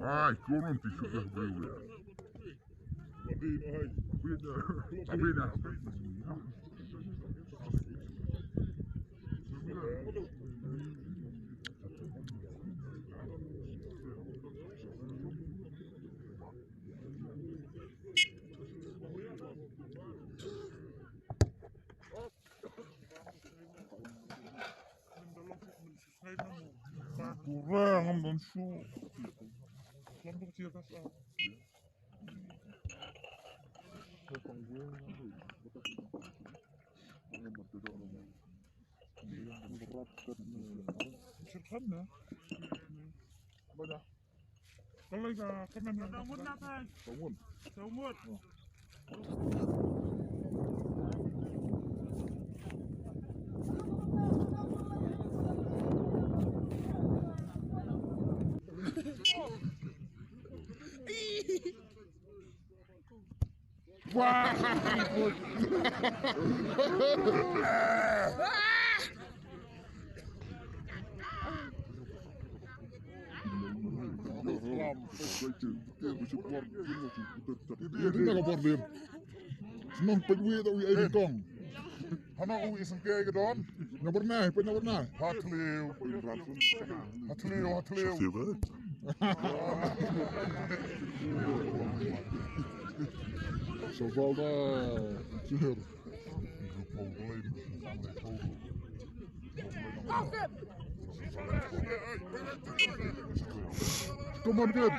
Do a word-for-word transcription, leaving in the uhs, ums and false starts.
Ai, kurun ti sudah beli. Tapi dah. Kurang, ngam don su. Sirkan na. Bada. Kalau ka kanan na. Bangun na, Bang. Bangun. Bangun. Wah. Senang peit wei tau wei ai kong. Hana u isang ke ka don. Number nine, peit number nine. Hatleu. Hatleu, hatleu. Sabalda. Cheer. Come on, good.